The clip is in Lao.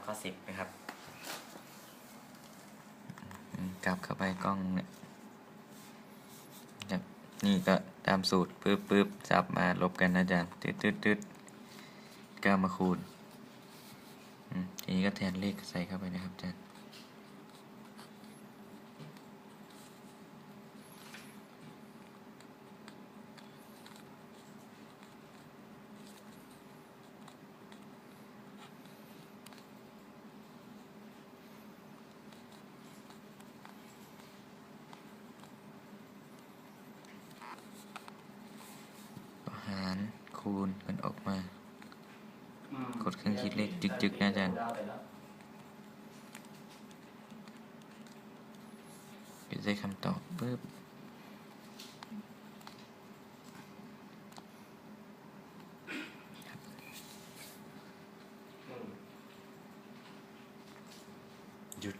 ຂໍ້ສິບນະຄັບ ອືມ ກັບເຂົ້າໄປກ່ອງນີ້ ແບບນີ້ກໍຕາມສູດ ປຶບໆ ສັບມາລົບກັນນະອາຈານ ຕຶດໆໆ ກໍເອົາມາຄູນ ອືມ ທີນີ້ກໍແທນເລກໃສ່ເຂົ້າໄປນະຄັບອາຈານ. ຫານ ຄູນ ມັນອອກມາ ອືມ ກົດເຄື່ອງຄິດເລກ ຈຶກໆ ນະອາຈານ ກໍໄດ້ຄຳຕອບ ປຶບ. ຢຸດ